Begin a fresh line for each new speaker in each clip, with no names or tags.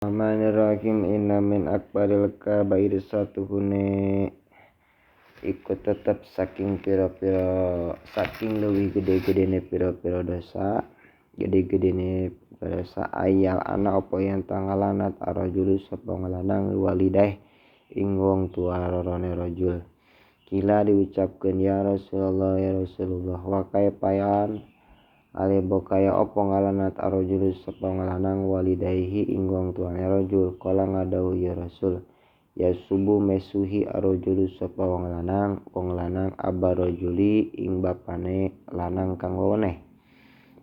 Bismillahirrahmanirrahim. Inna min akbaril kabair satuhune iku tetep saking pira-pira saking leuwih gede-gedene pira-pira dosa, gede-gedene dosa ayal ana apa yang tangalanat arrajulu sapa lanang walidaih ing wong tua rorone rajul. Kila diucapkeun ya Rasulullah ya Rasulullah wa kaipayan ale bokaya opo ngalanat arrajulu sapa lanang walidaihi ing wong tuane rajul. Kala ngadawuh ya Rasul ya subuh mesuhi arrajulu sapa wong lanang abarajuli ing bapane lanang kang weweneh.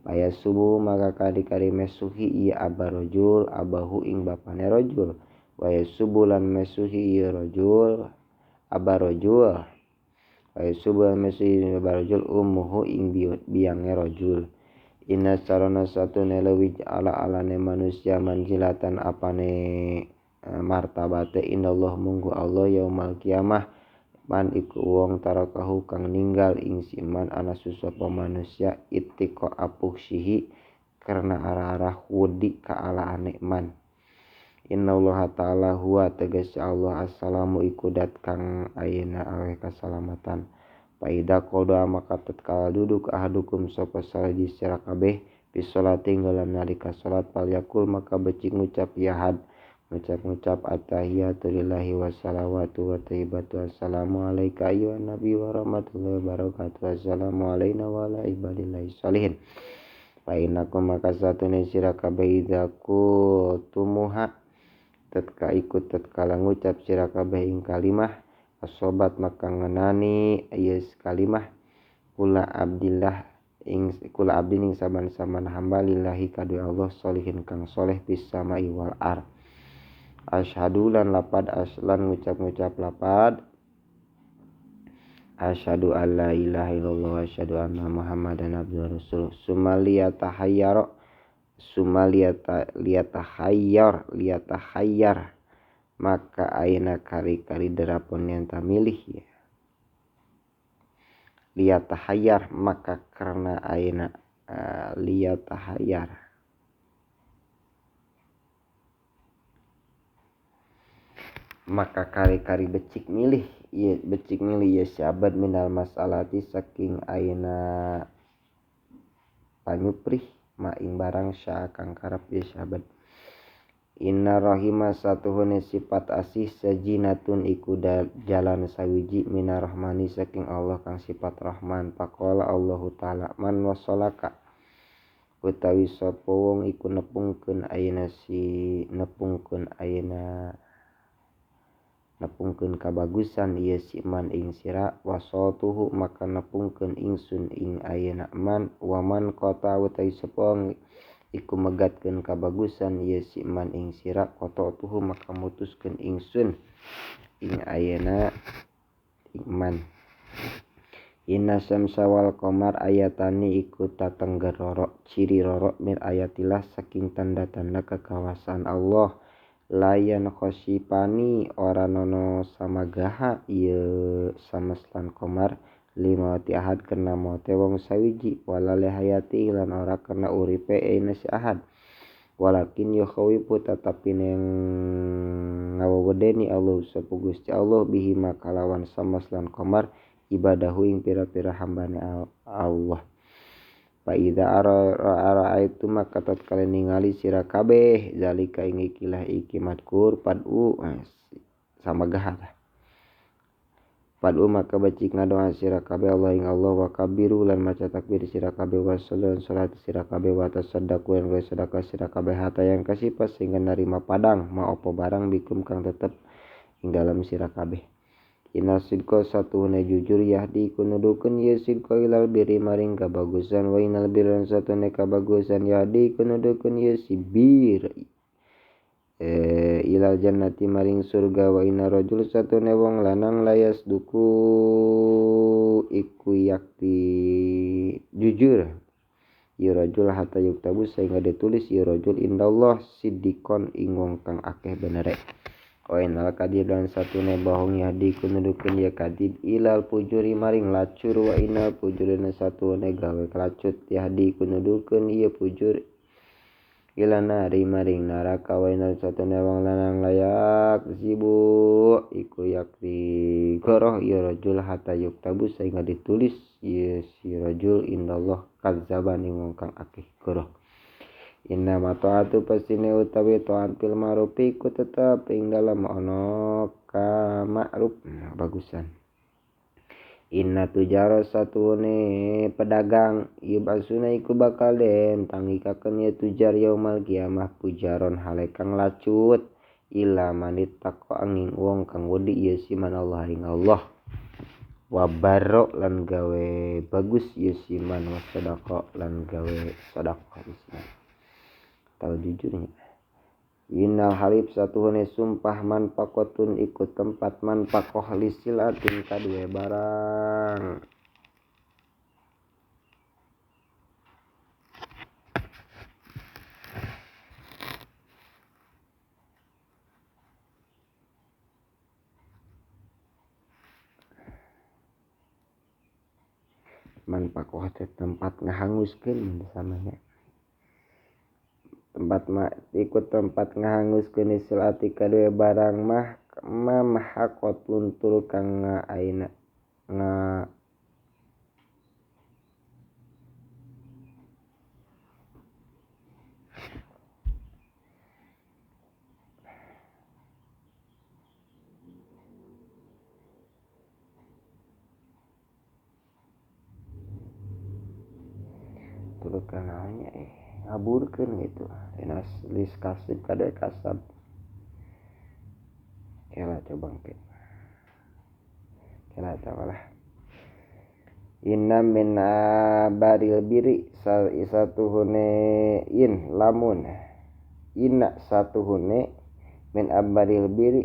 Paya subuh maka kari-kari mesuhi ieu abarajul abahu ing bapane rajul. Wa ya subuh lan mesuhi ieu rajul abarajul. Wa ya subuh lan mesuhi abarajul ummuhu ing biange rajul. Inna sarana satune leuwih ala-alane manusia manzilatan apane martabate inallah munggu Allah yaumal kiamah man iku wong tarakahu kang ninggal ing siman ana susapa manusia ittiqa apuhsihi karena arah-arah wedi ka alaane man. Innallaha ta'ala huwa tegese Allah assalamu iku dat kang ayeuna aweh kasalamatan. Paida qada maka tatkala duduk ahadukum sapa salji sira kabeh fi sholati dalam nalika salat falyakul maka becik ngucap yahad ngucap-ngucap attahiyatu lillahi wassalawatu wa thayyibatu assalamu alayka ayyuhan nabi wa rahmatullahi wa barakatuh assalamu alayna wa ala ibadillahi sholihin. Fa innakum maka satune sira kabeh idza qultumuha tatka ikut tatkala ngucap sira kabeh ing kalimah asobat maka ngenani ieu kalimah kula abdillah ing kula abdin ing saban-saban hamba lillahi kadue Allah sholihin kang soleh fis samai wal ar. Asyhadu lan lapad aslan ngucap-ngucap lapad asyhadu alla ilaha illallah wa asyhadu anna muhammadan abduhu wa rasuluh. Sumalia tahayyara sumalia liyatahayyar liyatahayyar maka ayeuna kari-kari derapon yang tamilih ya liyatahayyar maka karena ayeuna liyatahayyar maka kari-kari becik milih ya becik milih ya syabad minal masalati saking ayeuna panyuprih ma ing barang sya kang karep ya syabad. Inna rahima satuhune sifat asih sajinatun iku jalan sawiji minarrahmani saking Allah kang sifat Rahman. Faqala Allahu ta'ala man wasolaka utawi sapa wong iku nepungkeun ayeuna si nepungkeun ayeuna nepungkeun kabagusan ieu si man ing sira wasoltuhu maka nepungkeun ingsun ing ayeuna man waman kota utawi sapa wong iku megatkeun kabagusan ieu si man ing sira qata'tuhu maka mutuskeun ingsun ing ayeuna iman. Inna syamsa wal qamar ayatani iku tatengger rorok ciri rorok min ayatillah saking tanda-tanda kekawasaan Allah. Layan khosipani ora nono samagaha ieu sames lan qamar limawati ahad kena maute wong sawiji wala lehayati lan ora kena uripe ayeuna si ahad. Walakin yukhawifu tatapi neng ngawedeni Allah sapa Gusti Allah bihi makalawan samas lan qamar ibadahu ing pira-pira hambane Allah. Fa idza ara'aitu maka tatkala ningali sira kabeh zalika ing ikilah iki madkur padu samagaha padu maka becik ngadoa sira kabeh Allah ing Allah wa kabiru lan maca takbir sira kabeh wa sallu salat sira kabeh wa tasaddaqu lan gawe sedekah sira kabeh hatta yang kasipas sehingga narima padang ma opo barang bikum kang tetep ing dalem sira kabeh. Inna sidqa satuhune jujur yahdi kunudukeun ye sidqa ilal birri maring kabagusan wa innal birra satune kabagusan yahdi kunudukeun ye sibir ilal jannati maring surga wa inna rajul satune wong lanang layas duku iku yakti jujur ya rajul hatta yuktabu sehingga ditulis ya rajul indallah siddiqon ing wong kang akeh benere. Wa innal kadhib lan satune bohong yahdi kunudukeun ya kadhib ilal pujuri maring lacur wa innal pujurina satune gawe kelacut yahdi kunudukeun ieu pujur Ila nari maring neraka wa inna satuna wong lanang layak zibu iku yakti goroh ya rajul hatta yuktabu sehingga ditulis ya si rajul indallah kadzdzabani wong kang akeh goroh. Inna ma ta'atu pasine utawi ta'at fil ma'rufi iku tetep ing dalem ana ka ma'ruf bagusan. Inna tujaro satune pedagang yubasuna iku bakal den tangikaken ya tujar yaumal kiamah pujaron hale kang lacut ila manit taqwa angin wong kang wedi ya siman Allah ing Allah wa barro lan gawe bagus ya siman wa sadaqa lan gawe sedekah siman. Tahu jujurnya. Innal halif satuhune sumpah man pakotun ikut tempat man pakoh lisilatin kadue barang. Man pakoh teh tempat ngahanguskeun samanya. Tempat ma ikut tempat ngahanguskeun silati kadue barang mah mamahaqatun tur kang aina nga tur kang naonnya ngaburkeun gitu enas lis kasib kade kasab kela coba engke kela tawalah. Inna min baril biri satuhune in lamun inna satuhune min abaril biri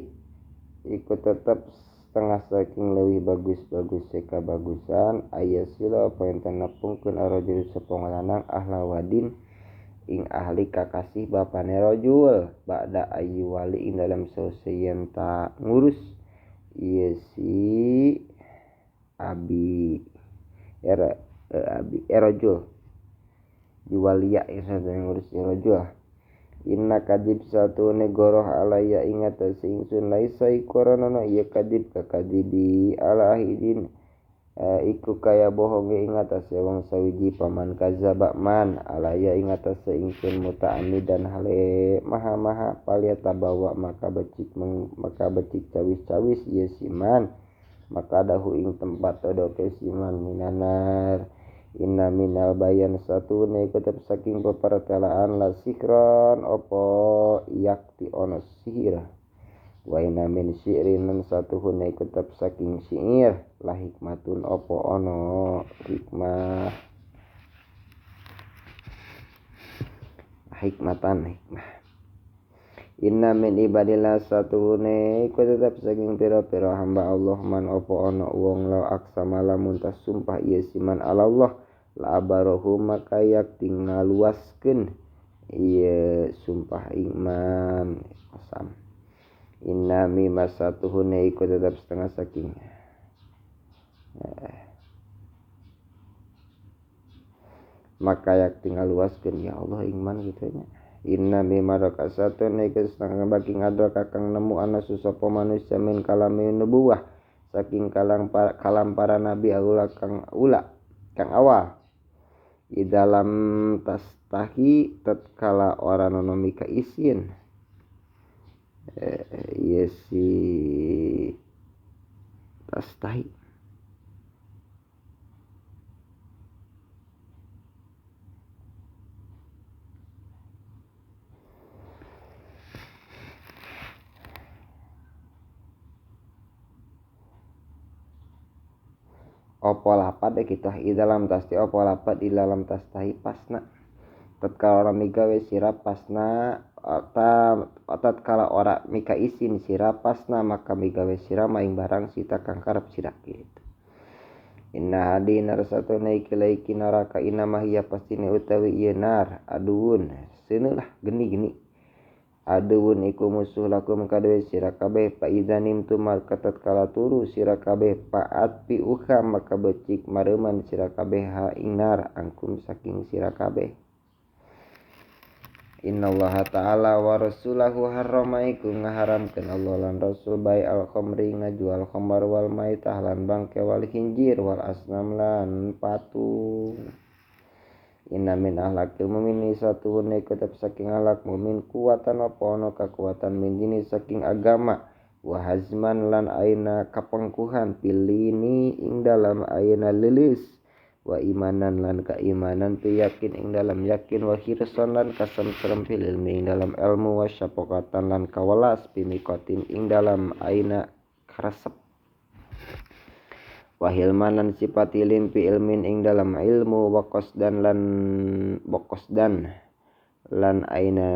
iku tetep setengah saking leuwih bagus-bagus seka bagusan aya sila apa enten nepungkeun arajul sapa lanang ahla wadin ing ahli kakasih bapane rajul ba'da ayu wali ing dalam sauseyen ta ngurus ieu si abi era abi rajul diwaliya ngurus rajul. Inna kadib satune goroh alaya ing atase ingsun laisa iku ora ieu kadib kakadibi ala ahidin iku kaya bohonge ing atase wong sawiji paman kazaba man alaya ing atase ingsun muta'ammidan hale maha-maha palyatabawa maka becik cawis-cawis ieu siman maka dahu ing tempat todoke siman minanar. Inna minal bayan satune iku tetep saking pepertelaan la sikron opo yakti ono sihir wa inna min syi'rin lan satuhune iku tetep saking syair la hikmatun opo ono hikmah hikmatan hikmah. Inna min ibadillah satuhune iku tetep saking pira-pira hamba Allah man opo ono wong la aksama lamun tas sumpah ieu siman Allah la abarohu maka yakti ngaluaskeun ieu sumpah iman qasam. Inna mimma satuhune iku tetep setengah saking maka yakti ngaluaskeun ya Allah iman kitu nya. Inna mimma rakasatun iku setengah bagi ngadra kang nemu ana sapa manusia min kalami nubuwah saking kalam para nabi aula kang ula kang awal di dalam tastahi tatkala ora nono mika isin ieu si tastahi opo lapat kitu di dalam tasti opo lapat di dalam tastahi pasna tatkala ora migawe sira pasna tatkala ora mika isin sira pasna maka migawe sira maing barang sita kang karep sira kitu. Inna hadina satuna iki laiki neraka inna mahiya pastine utawi ieu nar aduun seuneuh lah geni-geni aduun iku musuh lakum kaduwe sira kabeh fa idza nimtum maka tatkala turu sira kabeh paat pi uha maka becik mareuman sira kabeh ha ing nar angkum saking sira kabeh. Innallaha ta'ala wa rasulahu harrama iku ngaharamkeun Allah lan Rasul bai al khamri ngajual khamar wal maitah lan bangke wal khinjir wal asnam lan patung. Inna min ahlakil mumini satuhune tetep saking ahlak mumin kuwatan apa ana kakuatan min dini saking agama wa hazman lan aina kapengkuhan pilini ing dalam aina lilis wa imanan lan keimanan pi yakin ing dalam yakin wa hirsan lan kasemserem fil ilmi ing dalam ilmu wa syafaqatan lan kawelas pimikotin ing dalam aina karesep wa hilman lan sifat ilim fi ilmin ing dalam ilmu wa qasdan lan bokosdan lan aina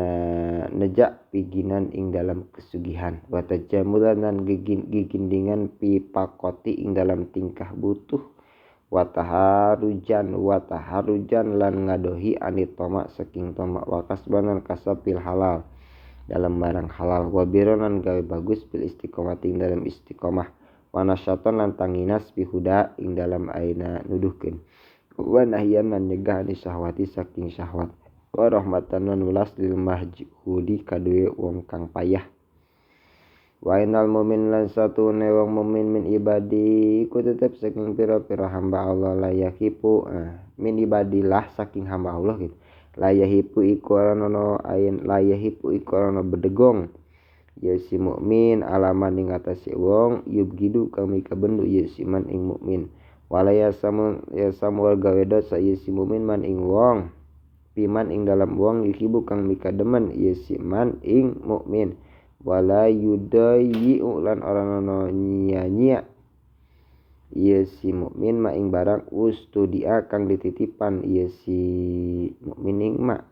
nejak piginan ing dalam kesugihan wa tajamulan lan gigindingan pi pakoti ing dalam tingkah butuh wataharujan lan ngadohi anit tomak saking tomak wakasbanan kasapil halal dalam barang halal wabironan gawe bagus bil istiqomah ing dalam istiqomah wanasyatan lan tanginas bihuda ing dalam aina nuduhkeun wa nahyan lan nyegah ani syahwati saking syahwat wa rahmatan lan welas lil mahjudi kaduwe wong kang payah. Wa innal mu'min lan satune wong mukmin min ibadi ku tetep saking pira-pira hamba Allah la yahipu min ibadillah saking hamba Allah gitu la yahipu iku ana ain la yahipu iku ana bedegong ya si mukmin alaman ing atase wong yubgidu kami kabendu ya si man ing mukmin wala yasamu yasamu gawe dosa ya si mukmin man ing wong piman ing dalam wong yuhibu kang mikademen ya si man ing mukmin wala yudayi lan ora ana nyia-nyia ieu si mukmin ma ing barang ustudia kang dititipan ieu si mukmin ing ma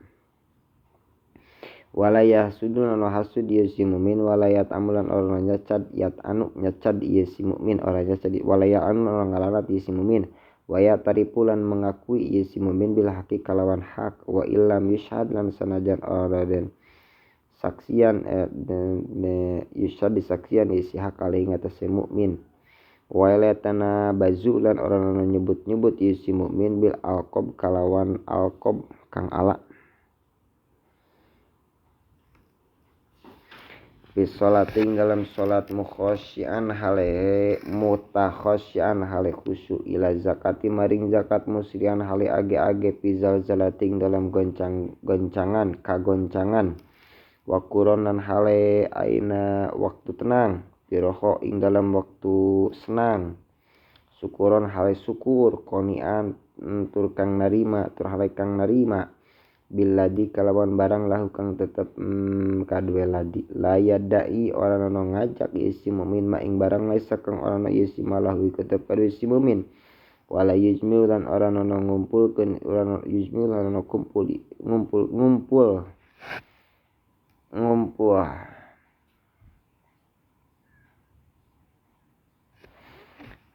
wala yahsudun ana hasud ieu si mukmin wala yatamulan ora nyacad yat anu nyacad ieu si mukmin ora nyacad wala ya anu ora ngalarat ieu si mukmin wa ya taripulan mengakui ieu si mukmin bil haqi kalawan hak wa illam yushhad lan sanajan ora den saksian yushhad disaksian isi hak alaihi ngatasé mukmin wailatana bazu lan orang nyebut-nyebut isi mukmin bil alqab kalawan alqab kang ala fi sholating dalam sholat mukhosyan hale mutakhosyan hale khusyuk ila zakati maring zakat musrian hale age-age fi zalzalating dalam goncang-goncangan kagoncangan wakuronan hale aina waktu tenang piroho ing dalam waktu senang syukuron hale syukur konian tur kang narima tur hale kang narima biladi kalawan barang lahu kang tetep kaduwe ladi layadai ora ana ngajak isi mukmin ma ing barang laisa kang ora ana isi malahu tetep kaduwe si mukmin wala yujmil lan ora ana ngumpulkeun ora yujmil lan ana kumpul ngumpul ngumpul ngumpul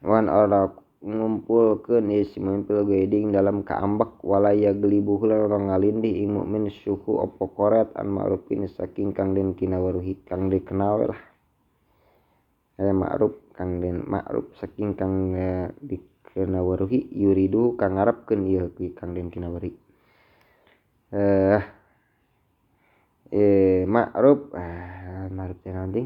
wan ora ngumpulkeun ieu si mukmin fil gaiding dalam kaambek wala yaglibuhu lan ora ngalindih ing mukmin suhu apa koret an ma'rufin saking kang den kinawaruhi kang dikenal lah ma'ruf kang den ma'ruf saking kang dikenawaruhi yuridu kang ngarepkeun ieu kang den kinawari ma'ruf ma'ruf teh nanti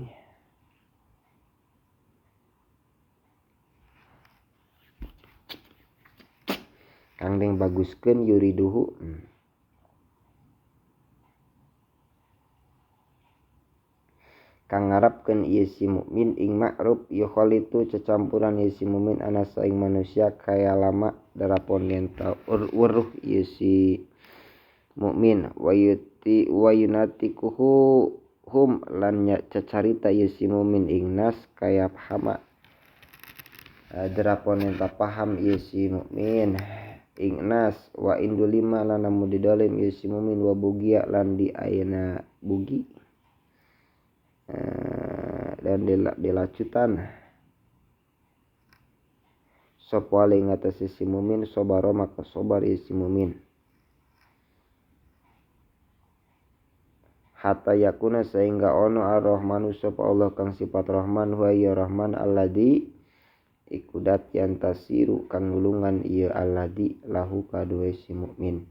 kang den baguskeun yuriduhu kang ngarepkeun ieu si mukmin ing ma'ruf yukhalitu cecampuran ieu si mukmin anasa ing manusia kaya lama darapon yen weruh ieu si mukmin wayuti wayunatikuhu hum lan cacarita ieu si mukmin ing nas kaya hama derapon yen paham ieu si mukmin ing nas wa indulima lan namu didolim ieu si mukmin wa bugia lan di ayeuna bugi dan dilacutan sapa ing atase si mukmin sabara maka sabar ieu si mukmin hatta yakuna sehingga ono ar-Rahmanu sapa Allah kang sifat Rahman huwa ya Rahman alladzi ikudat yantasiru kang nulungan ieu alladzi lahu kaduwe si mukmin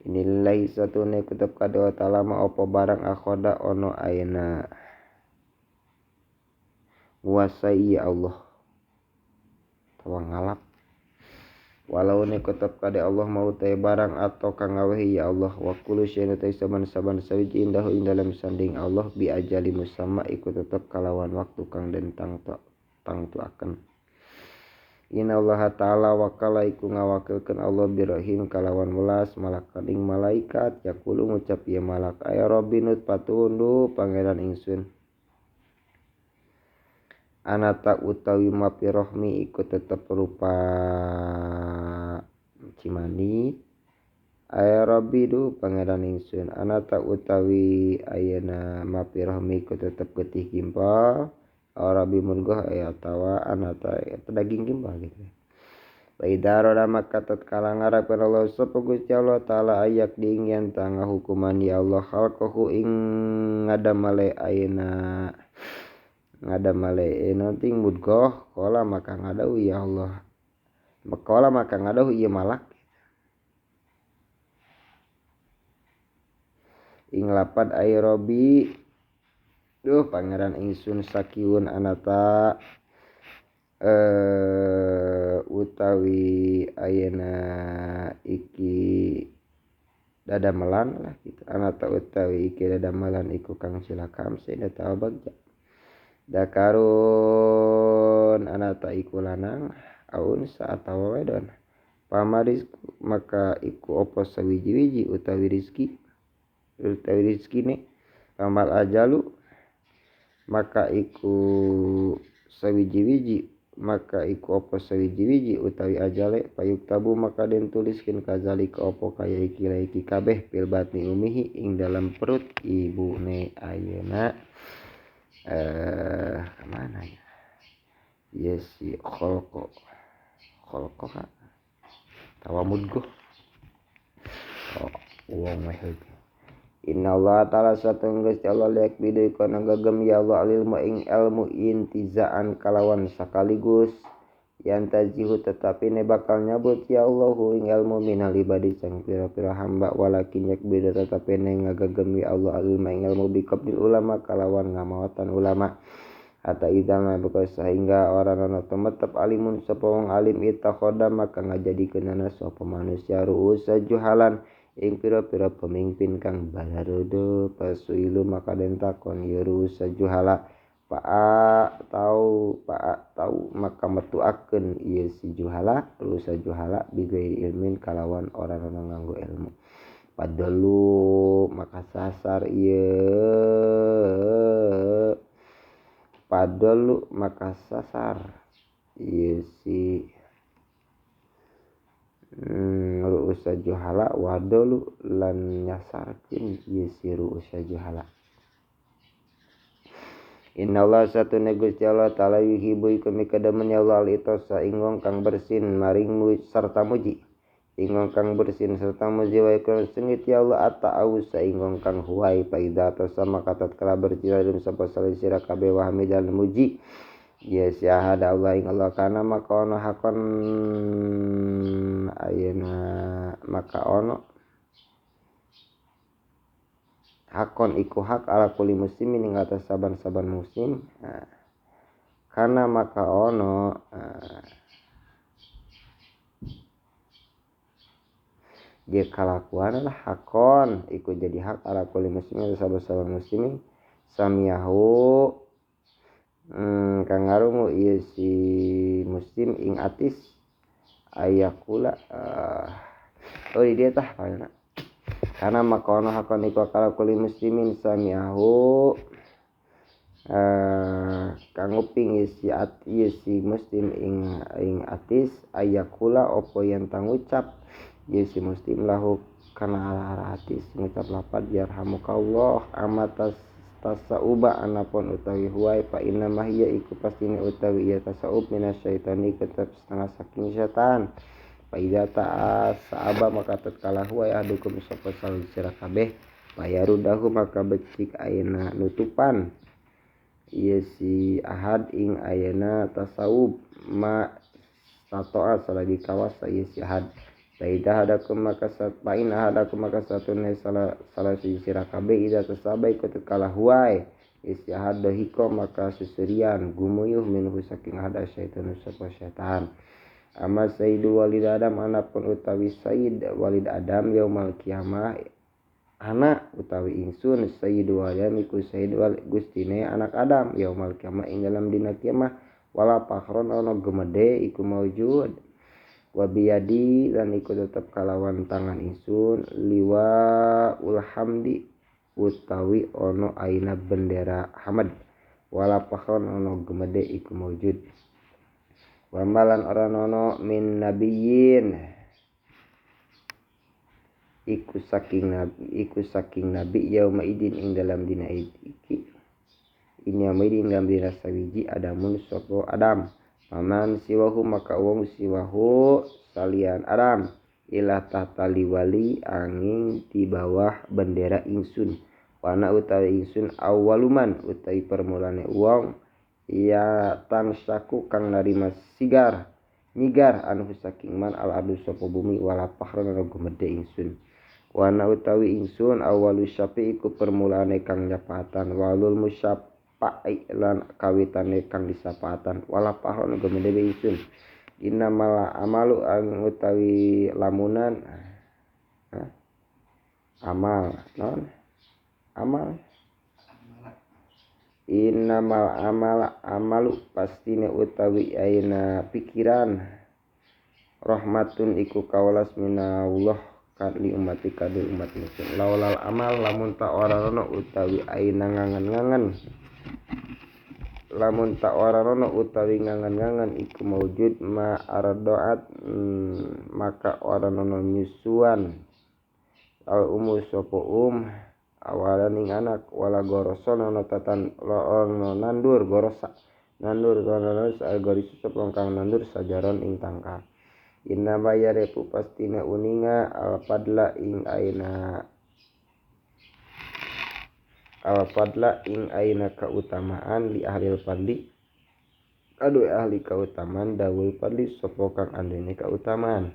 Inillahi satune tetep kadua ta'ala ma apa barang akhoda ono ayeuna nguasai ya Allah tawa ngalap walau ne tetep kade Allah mau teh barang atau kang ngawehi ya Allah wa kullu syai'in ta saban-saban sawiji indahu ing dalam sanding Allah bi ajali musamma iku tetep kalawan waktu kang den tangtuaken. Inna Allah ta'ala wakala iku ngawakilkeun Allah birahim kalawan welas malakan ing malaikat yaqulu ngucap ieu malak ay rabbi nut patundu pangeran ingsun anata utawi mapirohmi iku tetep rupa cimani ay rabbi du pangeran ingsun anata utawi ayeuna mapirohmi iku tetep getih gimpal Arabi murgoh aya atawa anata daging gimbal gitu. Wa idza maka tatkala ngarepkeun Allah sapa Gusti Allah taala ayak diingyan tangga hukuman ya Allah khalqahu ing ngadamale ayeuna ngadamale nanti mudgoh qala maka ngadau ya Allah qala maka ngadau ieu malak ing lapad ay Rabbi duh pangeran ingsun sakiun anata utawi ayeuna iki dadamelan lah gitu anata utawi iki dadamelan iku kang cilaka sehingga tawa bagja dakarun anata iku lanang aun atawa wedon pamaris maka iku opo sawiji-wiji utawi rezeki ne pamal ajalu maka iku sawiji-wiji maka iku apa sawiji-wiji utawi ajale payuk tabu maka den tuliskeun kazalika apa kaya iki iki kabeh fil batni umihi ing dalam perut ibune ayeuna kemana ya yes si kholqo kholqo ka tawamudgo oh wong meh. Inna Allah ta'ala satunggal Gusti Allah liak bidu kana gagem ya Allah ilmu ing ilmu intizaan kalawan sakaligus yang tajihu tetapi ne bakal nyabut ya Allahu ing ilmu minal ibadi sang pira-pira hamba walakin yak bidu tetapi ne ngagagem ya Allah ilmu ing ilmu biqabdil ulama kalawan ngamawatan ulama hatta idza ma baka sehingga orang ana tumetep alimun sapa wong alim itakhoda maka ngajadikeunana sapa manusia ruusa juhalan ing pira-pira pemimpin kang balarodo pasuilu maka den takon ya ruusa juhala pa'a tau maka metuakeun ieu si juhala ruusa juhala bigairi ilmin kalawan ora ana nganggo ilmu padalu maka sasar ieu padalu maka sasar ieu si ru'usa juhala wadolu lan nyasarkeun ieu si ru'usa juhala. Inna Allah satuna Gusti Allah ta'ala yuhibbu iku mikademen ya Allah al-itasa ing wong kang bersin maring serta muji ing wong kang bersin serta muji wa iku sengit ya Allah ata'awusa ing wong kang huwai paida atasa maka tatkala bercila dum sapa sira kabeh wa hamidan muji ya syahada Allah ing Allah kana maka ono hakon ayeuna maka ono hakon iku hak ala kulli muslimin ing atas saban-saban muslim nah, kana maka ono dia kalakuan lah hakon iku jadi hak ala kulli muslimin atas saban-saban muslimin samiyahu kang ngarungu ieu si muslim ing atis ayakula oh di dia tah kana karena maka ono hakon iku kala kuli muslimin sami'ahu kang nguping si ieu si muslim ing atis ayakula opo yen tangucap ieu si muslim lahu kana arah atis ngucap lapad yarhamukallah amatas tasauba anapun utawi huwai fa inna ma hiya iku pastine utawi ieu tasaub minasyaitani tetep setengah saking setan fa idza ta'asaba maka tatkala huwai adukum sapa sira kabeh bayarudahu maka becik ayeuna nutupan ieu si ahad ing ayeuna tasaub ma satoa salagi kawasa ieu si ahad Baida hadakum maka paina hadakum maka satune salah salah siji sira kabeh ida tasabai kutu kalah huai isyahad dohiko maka susurian gumuyuh minhu saking hada syaitan sapa syaitan. Amma sayyidu walid adam anapun utawi sayyid walid adam yaumal kiamah anak utawi ingsun sayyidu walid iku sayyid wal gustine anak adam yaumal kiamah ing dalam dina kiamah wala fakhron ana gemede iku maujud wa biyadi lan iku tetep kalawan tangan ingsun liwa ulhamdi utawi ono aina bendera hamad wala fakhron ono gemede iku maujud wa malan ora ono min nabiyyin iku saking nabi yauma idin ing dalam dina iki ini yauma idin dalam dina sawiji adamun sapa adam paman siwahu maka wong siwahu salian adam ilah tahta liwali angin di bawah bendera ingsun wana utawi ingsun awaluman utawi permulane wong ya tansaku kang narima sigar nyigar anu saking man al adu sapa bumi wala fakhran ana gumedhe ingsun wana utawi ingsun awalu syafi iku permulane kang nyapatan walul musyafa'i lan kawitane kang disapatan wala fakhran gumedhe ingsun innamal amalu ang utawi lamunan amal non amal innamal amal amalu pastine utawi aina pikiran rahmatun iku kawelas minallah kadli umati kadul umat muslim laulal amal lamun ta ora ana utawi aina ngangen-ngangen lamun ta ora ana utawi ngangen-ngangen iku maujud ma ardaat maka ora ana nyusuan al umu sapa awalan ing anak wala goroson ana tatan ana nandur gorosa nandur gorosa algoris sapa kang nandur sajaron ing tangkal inna bayarepu pastina uninga al fadla ing aina al fadla ing aina kautamaan li ahli fadli aduh ahli kautamaan dawul fadli sapa kang andene kautamaan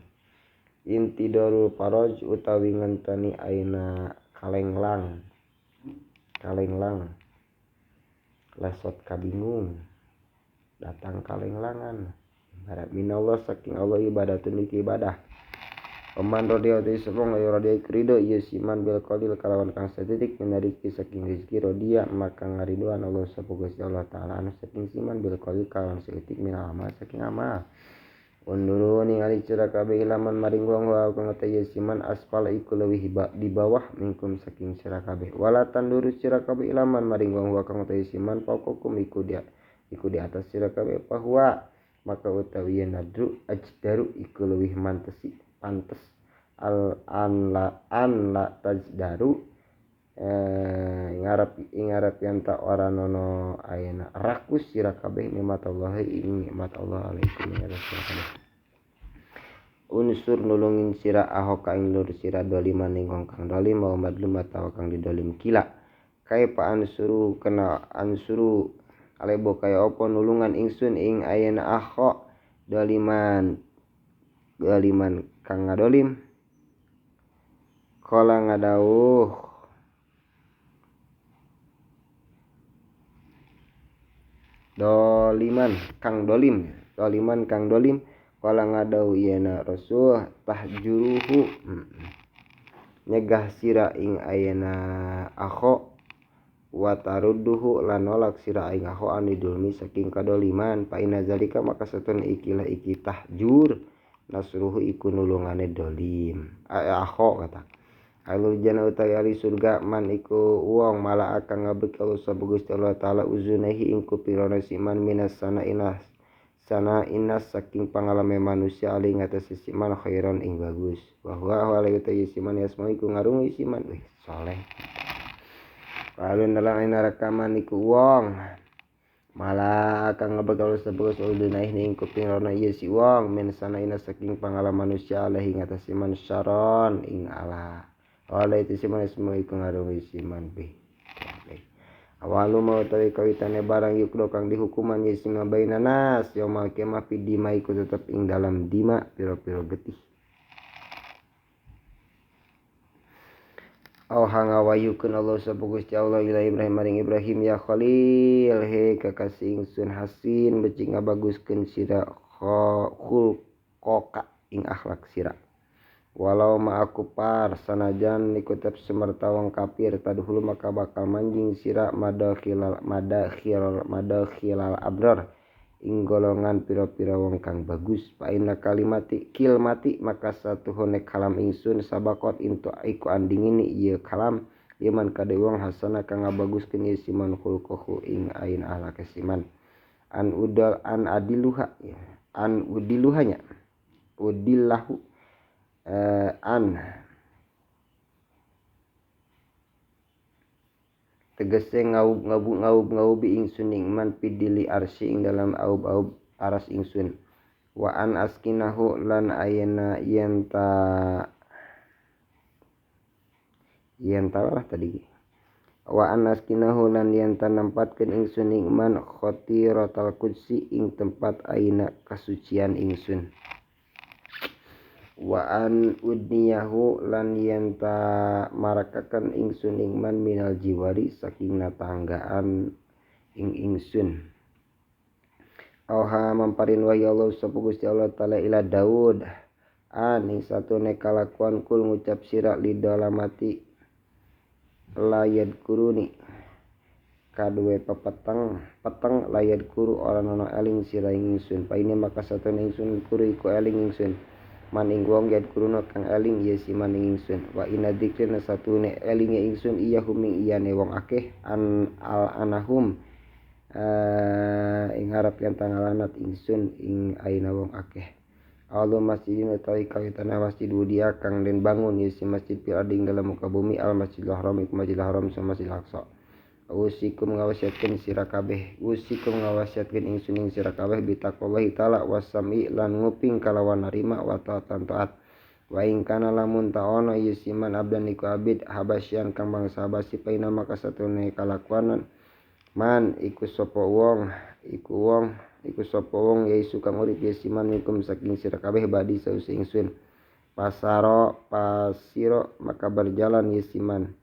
intidorul faraj utawi ngenteni aina kalenglang kalenglang lesot kabingung datang kalenglangan ibarat minallah saking Allah ibadatun iki ibadah oman rodeo te sepong ayo rodeo krido ieu siman bil qalil kalawan kang satitik minariki saking rezeki rodia maka ngaridoan Allah sapa Gusti Allah taala anu saking siman bil qalil kalawan satitik minal amal saking amal unduru ningali sira kabeh laman maring wong wa kang ieu siman asfal iku leuwih di bawah mingkum saking sira kabeh wala tanduru sira kabeh laman maring wong wa kang ieu siman faqakum iku dia iku di atas sira kabeh bahwa maka utawi nadru ajdaru iku leuwih mantesi pantes al an la tajdaru ngarep yen ta ora nono ayana rakus sira kabeh nikmat Allah ing nikmat Allah alaikum ya rasulullah unsur nulungin sira ahoka ing lur sira doliman ing kang dolim wa madlum atawa kang didolim kila kaifa ansuru kena ansuru alebo kaya apa nulungan ingsun ing ayana akho doliman doliman kang ngadolim kala ngadawuh doliman kang dolim doliman kang dolim kala ngadawuh yeuna rasul tahjuruhu nyegah sira ing ayana akho wa tarudduhu lan nolak sira ing akho anidulmi saking kadoliman fa inna zalika maka satun ikilah iki tahjur nasruhu iku nulungane dolim akho kata alul jannah utawi ahli surga man iku wong mala akan ngabek Allah sapa Gusti Allah taala uzunehi ing kupirana siman minas sana inas sana inas saking pangalame manusia ali ngatasé siman khairon ing bagus wa huwa ala utawi siman yasma iku ngarungu siman wih saleh lalu nelang ing rekaman iku wong malah kang ngebegal sebelus udunaih ning kuping rono ieu si wong min sana ina saking pangalaman manusia alaihi ngatasé man syaron ing ala wala itu siman semua iku ngarungi siman bih awalu mau utawi kawitane barang yukdo kang dihukuman ye sima bainanas yaumal kiamah fi dima iku tetep ing dalam dima pira-pira getih. Auha ngawahyukeun Allah sapa Gusti Allah ila Ibrahim maring Ibrahim ya Khalil he kakasih ingsun hasin becik ngabaguskeun sira khulqoka ing akhlak sira walau ma aku par sanajan iku tetep sumerta wong kafir tadhulu maka bakal manjing sira madakhilal madakhilal abrar ing golongan pira-pira wong kang bagus fa inna kalimati kilmati maka satuhune kalam ingsun sabaqat intu iku andingini ieu kalam liman kade wong hasana kang ngabaguskeun ieu siman khulquhu ing ain ahlak siman an udal an adiluha an udiluhanya udillahu an tegese ngaub ngaub ngaub ngaubi ingsun ing man pidili arsy ing dalam aub-aub aras ingsun wa an askinahu lan ayana yenta yenta lah tadi wa an askinahu lan yenta nempatkeun ingsun ing man khatiratal qudsi ing tempat aina kasucian ingsun wa an udniyahu lan yenta marakaken ingsun ing man minal jiwari saking natanggaan ing ingsun auha mamparin wa ya Allah sapa Gusti Allah taala ila Daud an ing satune kalakuan kul ngucap sira lidalamati layad kuruni kaduwe pepeteng peteng layad kuru ora ana eling sira ing ingsun pa ini maka satune ingsun kuru iku eling ingsun maning wong yad kuruna kang eling ye si maning ingsun wa inna dzikrina satune elinge ingsun iya huming iyane wong akeh an al anahum ing harap yen tangalanat ingsun ing aina wong akeh alu masjidin utawi kawitana masjid wudia kang den bangun ye si masjid fil ardi ing dalam muka bumi al masjidil haram iku masjidil haram sama masjidil aqsa usikum ngawasiatkeun sira kabeh usikum ngawasiatkeun ingsun ing sira kabeh bitaqwallahi taala wasami lan nguping kalawan narima wa ta'atan taat wa ing kana lamun ta'ana ieu siman abdan iku abid habasyan kang bangsa Habasy paina maka satune kalakuanan man iku sapa wong iku wong iku sapa wong yaisu kang urip ieu siman minkum saking sira kabeh badi sause ingsun pasaro pasiro maka berjalan ieu siman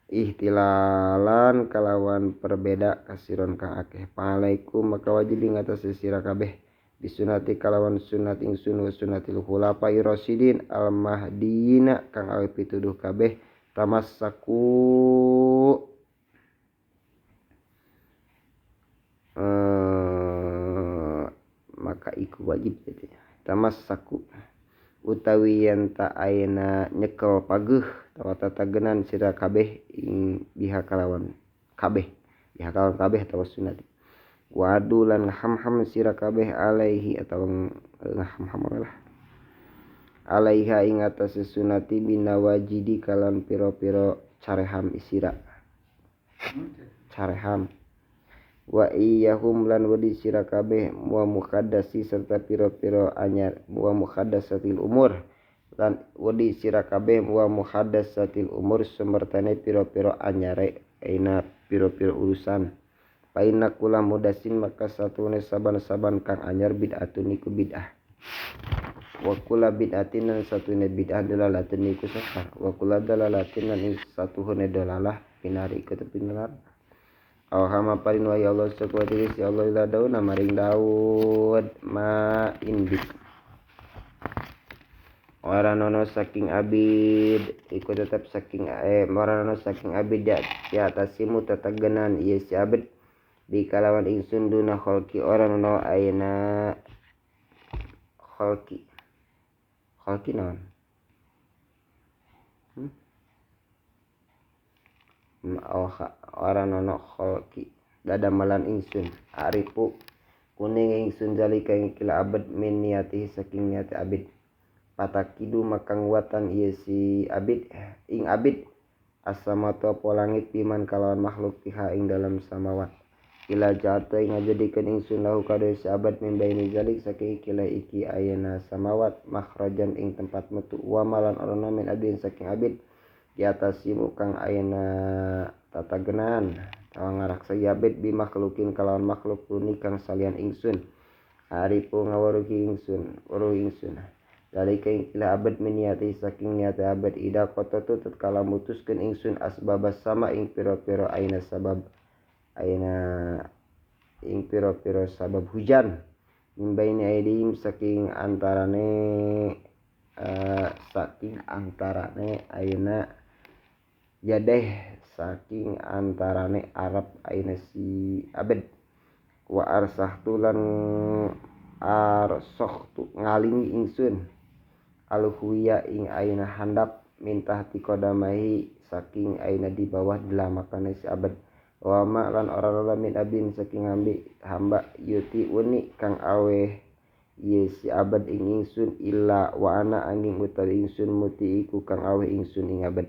ihtilalan kalawan perbeda kasiron kang akeh pa'alaikum maka wajib ing atase sira kabeh bisunati kalawan sunat ingsun wa sunatil khulafai rasyidin al mahdiyina kang awe pituduh kabeh tamassaku maka iku wajib tamassaku utawi yen ta ayeuna nyekel pageuh tawa tatagenan sira kabeh ing biha kalawan kabeh biha kalawan kabeh atawa sunat wadu lan hamham sira kabeh alaihi atawa hamham lah alaiha ing atase sunati binawajidi kalan pira-pira careham isira careham wa iyyahum lan wedi sira kabeh wa muqaddasi serta pira-pira anyar wa muqaddasatil umur lan wedi sira kabeh wa muhaddatsatil umur sumertane pira-pira anyare aina pira-pira urusan paina kula mudasin maka satune saban-saban kang anyar bid'atun iku bid'ah wa kula bid'atin lan satune bid'ah dalalatun iku sesat wa kula dalalatin lan satuhune dalalah pinari iku tepi neraka. Auha parin wa ya Allah sapa ya Allah ila Daud maring Daud ma indik ora nono saking abid iku tetep saking ora nono saking abid ya tasimu tetegenan ieu si abid bi kalawan ingsun duna kholqi ora nono ayeuna kholqi kholqi naon ora nono kholqi dadamalan ingsun arifu kuning ingsun zalika ing kila abad min niatihi saking niati abid patakidu maka nguatan ieu si abid ing abid as-samawati apa langit biman kalawan makhluk fiha ing dalam samawat ila ja'ata ing ngajadikeun ingsun lahu kadue si abad min baini zalik saking kila iki ayana samawat makhrajan ing tempat metu wa malan orana min abdin saking abid di atasimu kang ayana tatagenan tawa ngaraksa abid bi makhlukin kalawan makhluk kuni kang salian ingsun arifu ngawaruhi ingsun weruh ingsun Dalika ing ilah abad miniati saking niate abad ida qatatu tatkala mutuskeun ingsun asbabas sama ing pira-pira aina sabab aina ing pira-pira sabab hujan min baini aidihim saking antarane aina yadeh saking antarane Arab aina si abad wa arsahtu lan arsohtu ngalingi ingsun alhuwiya ing aina handap mintah tikodamahi saking aina di bawah delamakane si abad wa ma lan ora min abin saking hamba yuti uni kang aweh ye si abad ing ingsun illa wa ana angin utawi ingsun muti iku kang aweh ingsun ing abad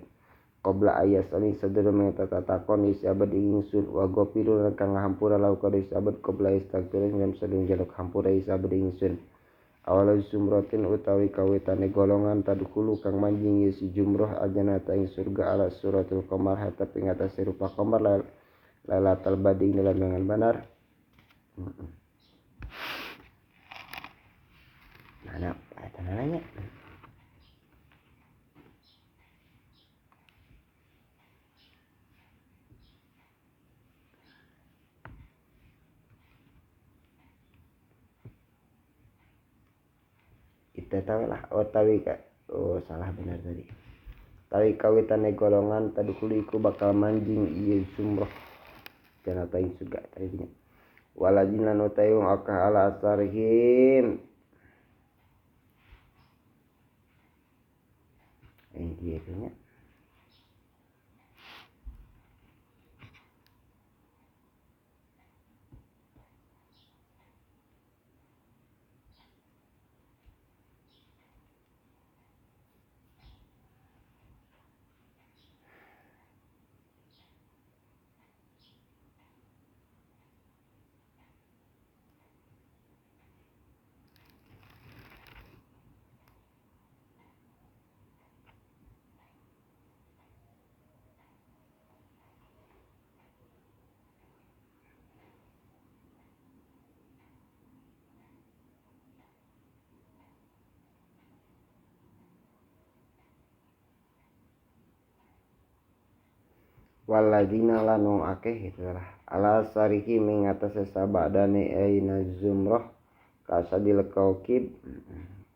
qabla ayas ani sadurunge tatakon si abad ing ingsun wa ghafirun kang hampura lau ka si abad qabla istaghfir ing sadurunge jaluk hampura si abad ing ingsun awal zumratin utawi kawitane golongan tadkhulu kang manjing ye si jumroh aljanata ing surga ala suratul qamar hatta ing atase rupa qamar lailatul badri dalam dengan benar. Mana nanya? Kita tahu lah, oh tawi kak, oh salah benar tadi. Tawi kawitane golongan tadkhulu iku bakal manjing ieu zumroh janata ing surga tadinya. Waladzina utawi wong akeh ala asarihim ing dieu nya. Waladina lan wong akeh itulah ala sarihi mengatasi sabadane aina zumroh kasadil kaukib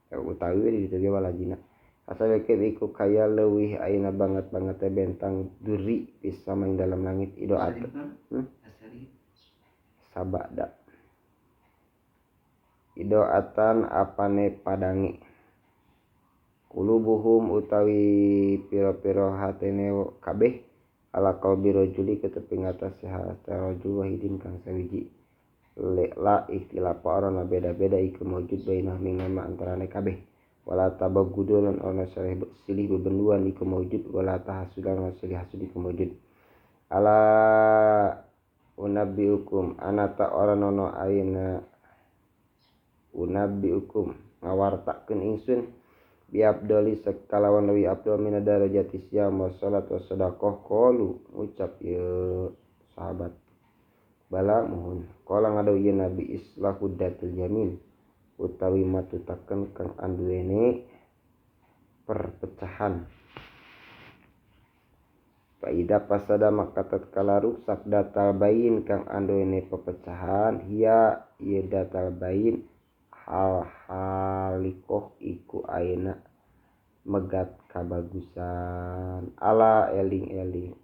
utawi ditu ge waladina kasadil kaukib iku kaya leuwih aina banget-banget bentang duri bisa main dalam langit ido at sabada ido atan apane padangi kulubuhum utawi pira-pira hatene kabeh ala qalbi rajuli keteping atas hati rajul wahidin kang sawiji la ikhtilafa orana beda-beda iku maujud bainah mingama antarane kabeh wala tabagudu lan ana silih bebenduan iku maujud wala tahasudan lan silih hasud iku maujud ala unabbiukum anata ora nono aina unabbiukum ngawartakeun ingsun bi abdoli sekalawan lewi abdol mina darajati siyam wa salat wa sadaqah qalu ucap ieu sahabat bala muhun qala ngadu ieu nabi islahu datil yamin utawi matutakeun kang anduene perpecahan faida pasada maka tatkala ruksak datal bain kang anduene pepecahan hiya ieu datal bain hal halikoh iku aina megat kabagusan ala eling-eling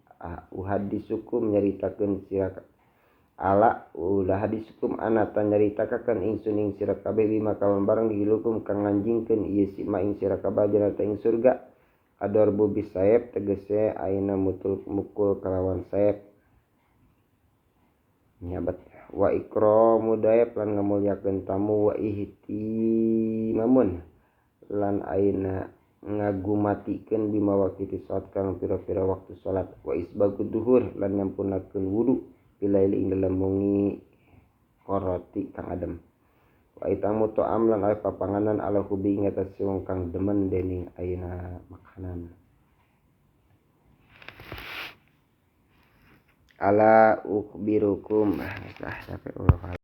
uhadisukum nyaritakeun sira ala ulah hadisukum anata nyaritakeun ingsun ing sira kabeh bima kawan barang dilukum kang nganjingkeun ieu si ma ing sira kabeh janata ing surga adorbu bisaeb tegese aina mutul mukul kalawan saeb nyabat wa ikramu daib lan ngamulyakeun tamu wa ihtimamun lan aina ngagumatikeun bima waqti salat kang pira-pira waktu salat wa isbagu duhur lan nyampunakeun wudu bilaili ing dalem wengi koroti kang adem wa itamu ta'am lan ae papanganan ala hubi ing atase wong kang demen dening aina makanan ala ukhbirukum ah capek.